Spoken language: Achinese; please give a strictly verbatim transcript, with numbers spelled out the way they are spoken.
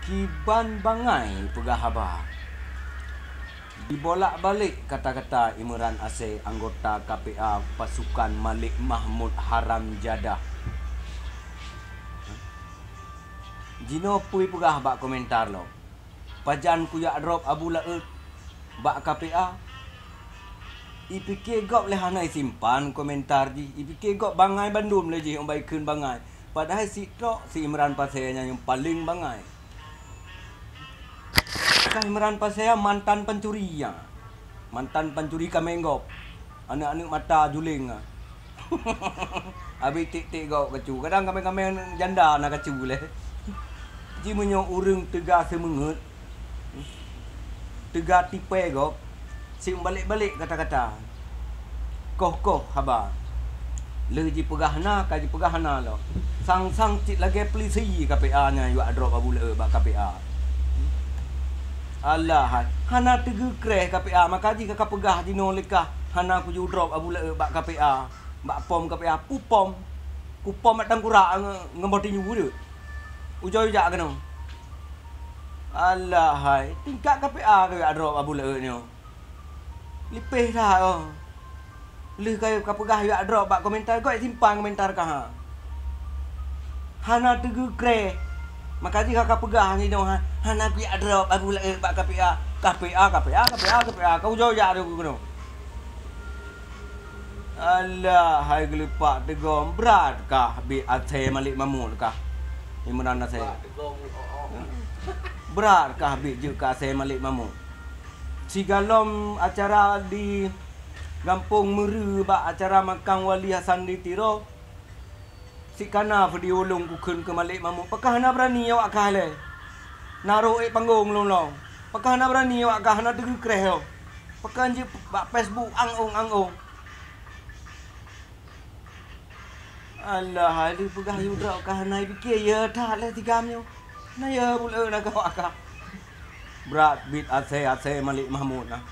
Kiban bangai peugah haba. Dibolak-balik kata-kata Imran Asée, anggota K P A pasukan Malik Mahmud haram jadah. Jinoe peue peugah bak komentar lom? Pajan kuyak drop Abu Laôt bak K P A? Ipike gob lé hana isimpan komentar jih. Ipike gob bangai bandum lé jih, 'oh bah ikheun bangai. Padahai sitrok si Imran Pasé nyan nyang paleng bangai. Ka Imran Pasé mantan pancuri nyan. Mantan pancuri kaméng gob. Aneuk-aneuk mata juléng ah. Abéh tiek-tiek gob kacu. Kadang kaméng-kaméng janda na kacu lé. Ji meunyoe ureuëng teuga seumeungeut, teuga tipée gob, si meubalek-balek kata-kata. Koh-koh haba. Lheueh jipeugah na, ka jipeugah hana lom. Sang-sang cit lagée peulisi K P A nyan yuak drop Abu Laôt bak K P A. Alah hai, hana teugeukreh K P A, maka jih ka kapeugah jinoe leukah hana kujidrop Abu Laôt bak K P A, bak pom K P A, peue pom? Peue pom bak tangkurak nge-, ngon boh tinju deuek? Ujoe jak keunoe. Alah hai, tingkat K P A keuyak drop Abu Laôt nyoe. Lipéh that oh. Lheueh ka, kapeugah yuak drop bak komentar, gob simpan komentar kah ha. Hana teugeukreh. Maka jih ka kapeugah nyoe ha, hana kuyak drop Abu Laôt bak K P A. K P A, K P A, K P A, K P A. Ka ujoe jak keunoe. Alah hai geulupak teugom, brat kah biet Asée Malik Mahmud kah? Imran Asée. Brat kah biet jeuet keu Asée Malik Mahmud? Sigohlom acara di Gampông Meureu bak acara makam Wali Hasan di Tiro, sikana video lôn kukheun keu Malik Mahmud, pakon hana beurani awak kah lé? Narok ék panggong lôn lom. Pakon hana beurani awak kah, hana teugeukreh lom? Pakon jeuet bak Facebook ang-ong-ang-ong? Alah hai, lheueh peugah yue drop ka hana ipike, ya that lé tigam nyoe. Na ya buleue na gawak ka. Brat biet Asée, Asée Malik Mahmud na.